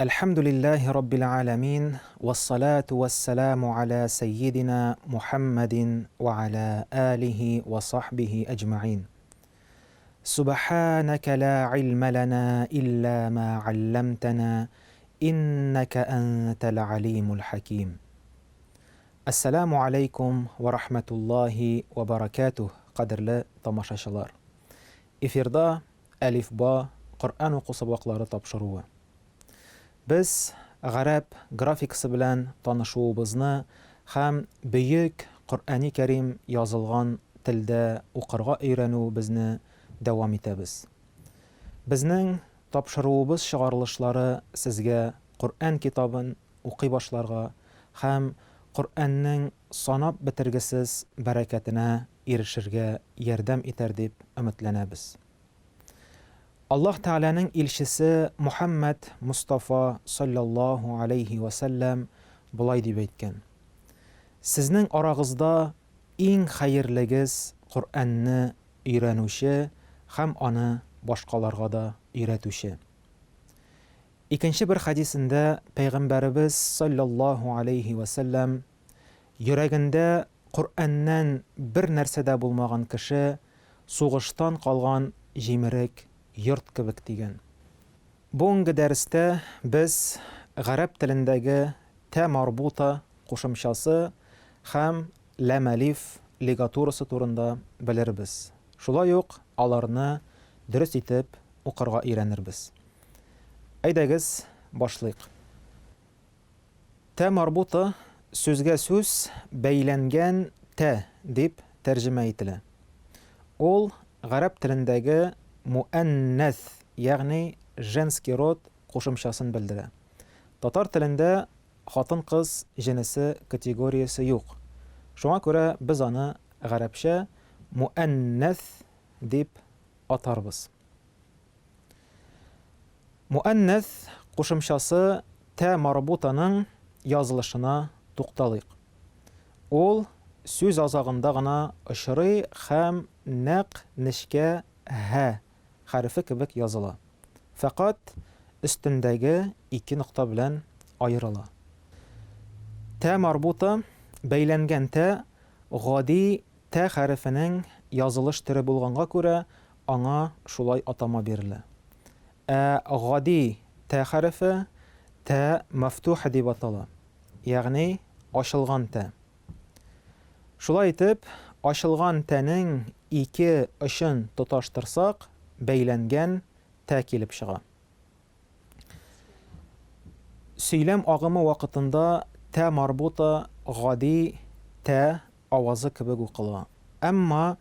Әлхәмдүлилләһи раббил галәмин, вәссалату вәссәламу аля сәййидина Мухәммәдин вә аля алихи вә сахбихи әҗмәгыйн. Сүбхәнәкә лә гыйльмә ләнә илля мә галләмтәнә, иннәкә әнтәл галимул хәким. Әссәламу алейкум вә рахмәтуллаһи вә бәрәкәтүһ, кадерле тамашачылар. Эфирда Әлифба Коръән уку сабаклары тапшыруы. Без гарәп графикасы белән танышуыбызны һәм бөек Коръәни Кәрим язылган телдә укырга өйрәнүебезне дәвам итәбез. Безнең тапшыруыбыз чыгарылышлары сезгә Коръән китабын укый башларга һәм Коръәннең санап бетергесез бәрәкәтенә ирешергә ярдәм итәр дип өметләнәбез. Аллаһ Тәгаләнең илчесе Мухәммәд Мостафа салләллаһу аләйһи вә сәлләм болай дип әйткән, Сезнең арагызда иң хәерлегез Коръәнне өйрәнүче һәм аны башкаларга да өйрәтүче. Икенче бер хәдисендә Пәйгамбәребез салләллаһу аләйһи вә сәлләм, Йөрәгендә Коръәннән бер нәрсә дә булмаган кеше сугыштан калган җимерек йорт кебек, дигән. Бүгенге дәрестә без гарәп телендәге тә марбута кушымчасы һәм ләм-әлиф лигатурасы турында белербез, шулай ук аларны дөрес итеп укырга өйрәнербез. Әйдәгез, башлыйк. Тә марбута сүзгә сүз бәйләнгән тә дип тәрҗемә ителә. Ул гарәп телендәге муәннәс, ягъни женский род кушымчасын белдерә. Татар телендә хатын-кыз җенесе категориясе юк. Шуңа күрә без аны гарәпчә муәннәс дип атарбыз. Муәннәс кушымчасы тә марбутаның язылышына тукталыйк. Ул сүз азагында гына очрый һәм нәкъ нечкә һә хәрефе кебек языла. Фәкать өстендәге ике нокта белән аерыла. Тә марбута, бәйләнгән тә, гади Тә хәрефенең язылыш төре булганга күрә, аңа шулай атама бирелә. Ә гади тә хәрефе тә мәфтуха дип атала, ягъни ачылган тә. Шулай итеп, ачылган тәнең ике очын тоташтырсак, бәйләнгән тә килеп чыга. Сөйләм агымы вакытында тә марбута гади тә авазы кебек укыла. Әмма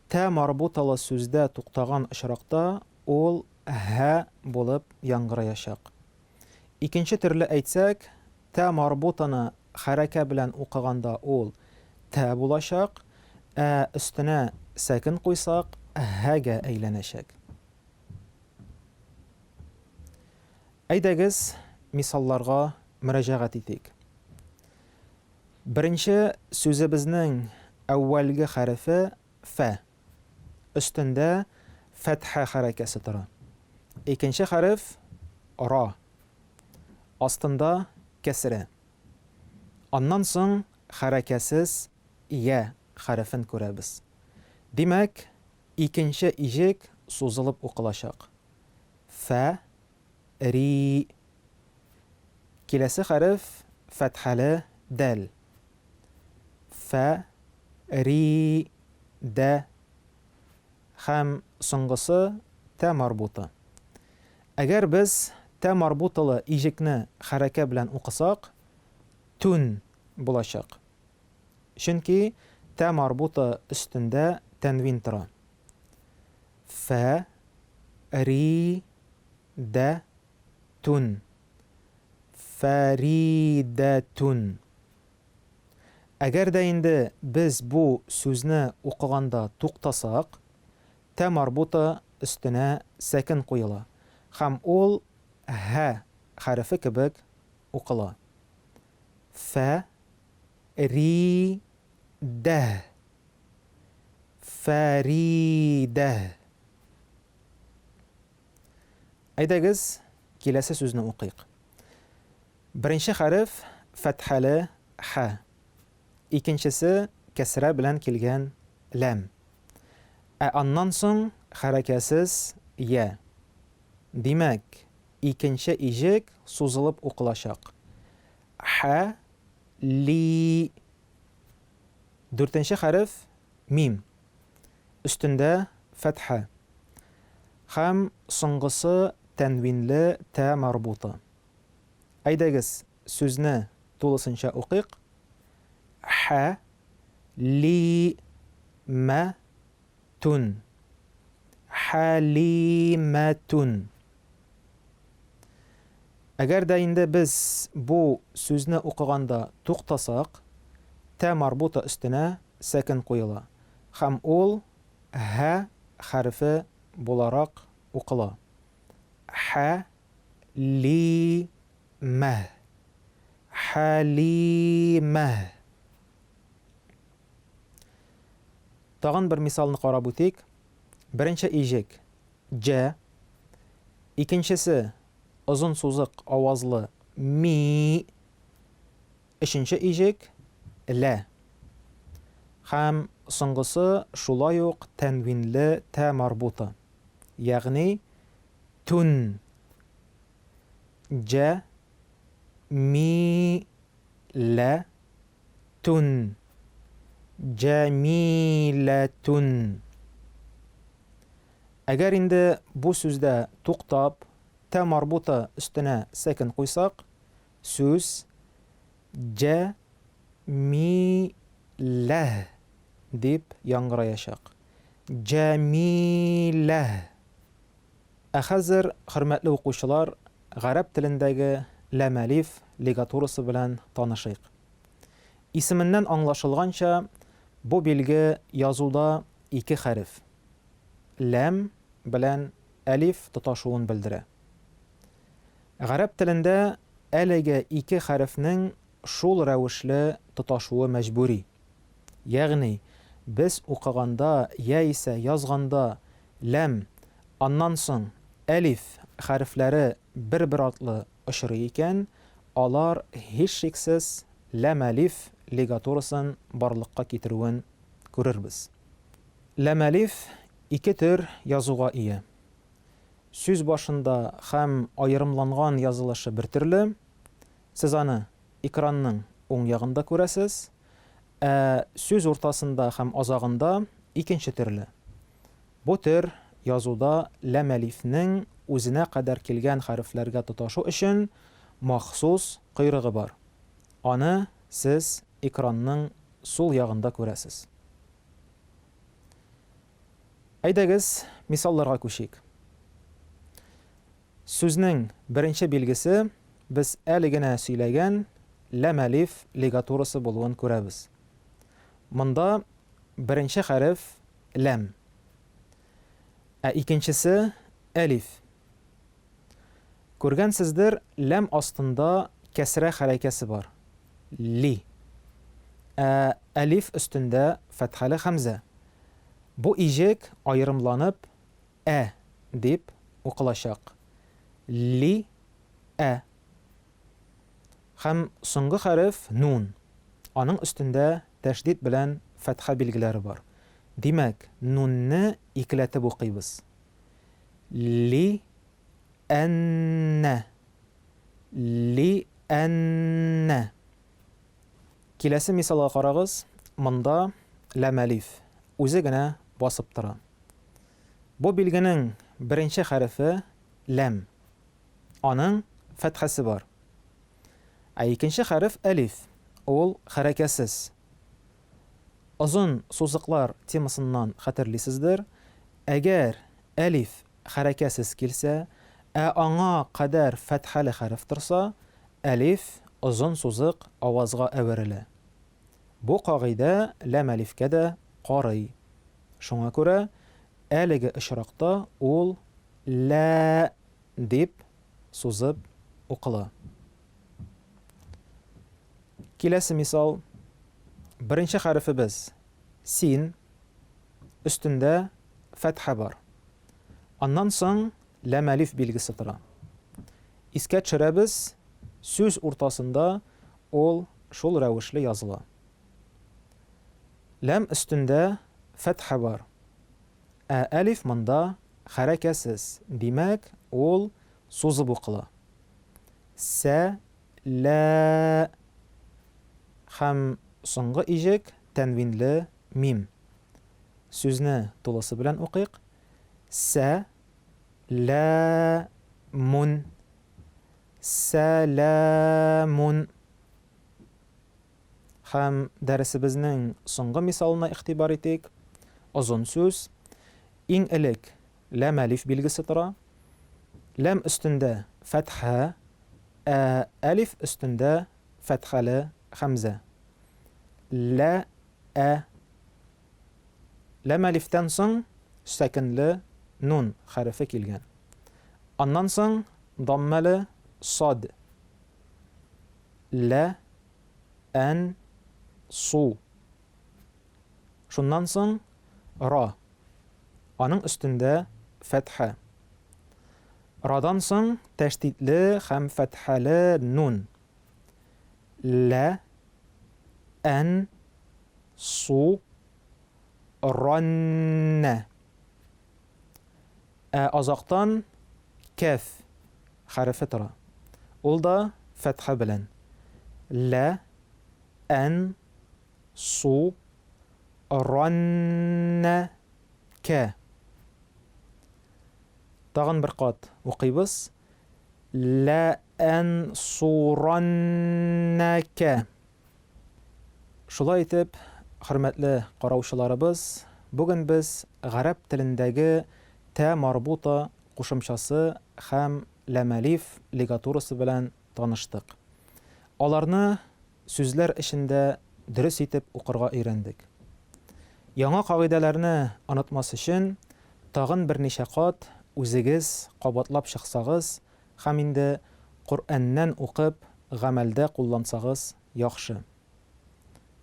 тә марбуталы сүздә туктаган очракта ул һә булып яңгыраячак. Икенче төрле әйтсәк, тә марбутаны хәрәкә белән укыганда ул тә булачак, ә өстенә сәкен куйсак, һәгә әйләнәчәк. Әйдәгез, мисалларга мөрәҗәгать итик. Беренче сүзебезнең әүвәлге хәрефе фә. Өстендә фәтхә хәрәкәсе тора. Икенче хәреф ра. Астында кәсрә. Аннан соң хәрәкәсез я хәрефен күрәбез. Димәк, икенче иҗек сузылып укылачак. Фә, ри. Киләсе хәреф фәтхәле дәл. Фә, ри, дә. Һәм соңгысы тә марбута. Әгәр без тә марбуталы иҗекне хәрәкә белән укысак, түн булачак. Чөнки тә марбута өстендә тәнвин тора. Фә, ри, дә, түн. Фәридәтүн. Әгәр дә инде без бу сүзне укыганда туктасак, тә марбута өстенә сәкен куела һәм ул һә хәрефе кебек укыла. Фә, ри, дә. Фәридә. Әйдәгез, киләсе сүзне укыйк. Беренче хәреф фәтхәле хә. Икенчесе кәсрә белән килгән ләм. Ә аннан соң хәрәкәсез я. Димәк, икенче иҗек сузылып укылачак. Хә, ли. Дүртенче хәреф мим. Өстендә фәтхә. Һәм соңгысы тәнвинле тә марбута. Әйдәгез, сүзне тулысынча укыйк. Хә, ли, мә, түн. Хәлимәтүн. Әгәр дә инде без бу сүзне укыганда туктасак, тә марбута өстенә сәкен куела һәм ул һә хәрефе буларак укыла. Хә, ли, мә. Хәлимә. Тагын бер мисалны карап үтик. Беренче иҗек җ, икенчесе озын сузык авазлы ми, өченче иҗек лә. Һәм соңгысы шулай ук тәнвинле тә марбута, ягъни түн. Җә, ми, лә, түн. Җәмиләтүн. Әгәр инде бу сүздә туктап, тә марбута өстенә сәкен куйсак, сүз җә ми ләһ дип яңгыраячак. Җәмиләһ. Ә хәзер, хөрмәтле укучылар, гарәп телендәге ләм-әлиф лигатурасы белән танышыйк. Исеменнән аңлашылганча, бу билге язуда ике хәреф, ләм белән әлиф тоташуын белдерә. Гарәп телендә әлеге ике хәрефнең шул рәвешле тоташуы мәҗбүри. Ягъни, без укыганда яисә язганда ләм, аннан соң әлиф хәрефләре бер-бер артлы очрый икән, алар һичшиксез ләм-әлиф лигатурасын барлыкка китерүен күрербез. Ләм-әлиф ике төр язуга ия. Сүз башында һәм аерымланган язылышы бертөрле, сез аны экранның уң ягында күрәсез, ә сүз уртасында һәм азагында икенче төрле. Бу төр язуда ләм-әлифнең үзенә кадәр килгән хәрефләргә тоташу өчен махсус койрыгы бар. Аны сез экранның сул ягында күрәсез. Әйдәгез, мисалларга күчик. Сүзнең беренче билгесе без әле генә сөйләгән ләм-әлиф лигатурасы булуын күрәбез. Монда беренче хәреф ләм, ә икенчесе әлиф. Күргәнсездер, ләм астында кәсрә хәрәкәсе бар, ли. Ә әлиф өстендә фәтхәле хәмзә. Бу иҗек аерымланып Ә дип укылачак. Ли, ә. Һәм соңгы хәреф нун. Аның өстендә тәшдид белән фәтхә билгеләре бар. Димәк, нунны икеләтеп укыйбыз. Ли, әннә. Ли, әннә. Киләсе мисалга карагыз, монда ләм-әлиф үзе генә басып тора. Бу билгенең беренче хәрефе ләм. Аның фәтхәсе бар. Ә икенче хәреф әлиф, ул хәрәкәсез. Озын сузыклар темасыннан хәтерлисездер, әгәр әлиф хәрәкәсез килсә, ә аңа кадәр фәтхәле хәреф торса, әлиф озын сузык авазга әверелә. Бу кагыйдә ләм-әлифкә дә карый. Шуңа күрә әлеге очракта ул лә дип сузып укыла. Киләсе мисал. Беренче хәрефебез син, өстендә фәтхә бар. Аннан соң ләм-әлиф билгесе тора. Искә төшерәбез, Сүз уртасында ул шул рәвешле языла. Ләм өстендә фәтхә бар. Ә әлиф монда хәрәкәсез, димәк, ул сузып укыла. Сә, лә һәм соңгы иҗек тәнвинле мим. Сүзне тулысы белән укыйк. Сә, лә, мун. Сәламун. Һәм дәресебезнең соңгы мисалына игътибар итик. Озын сүз. Иң элек ләм әлиф билгесе тора. Ләм өстендә фәтхә, ә әлиф өстендә фәтхәле хәмзә. Лә, ә. Ләм әлифтән соң сәкенле нун хәрефе килгән. Аннан соң даммәле сад. Лә, ән, су. Шуннан соң ра. Аның өстендә фәтхә. Радан соң тәшдидле һәм фәтхәле нун. Лә, ән, су, раннә. Ә азактан кәф хәрефе тора. Ул да фәтхә белән. Лә, ән, су, раннә, кә. Тагын бер кат укыйбыз. Лә, ән, су, раннә, кә. Шулай итеп, хөрмәтле караучыларыбыз, бүген без гарәп телендәге тә марбута кушымчасы һәм ләмәлиф лигатурасы белән таныштык. Аларны сүзләр эчендә дөрес итеп укырга өйрәндек. Яңа кагыйдәләрне онытмас өчен, тагын берничә кат үзегез кабатлап чыксагыз Һәм инде Коръәннән укып, гамәлдә куллансагыз яхшы.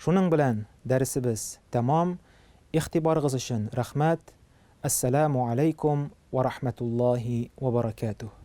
Шуның белән дәресебез тәмам, игътибарыгыз өчен рәхмәт, Әссәләмү аләйкүм вә рахмәтуллаһи вә бәрәкәтүһ.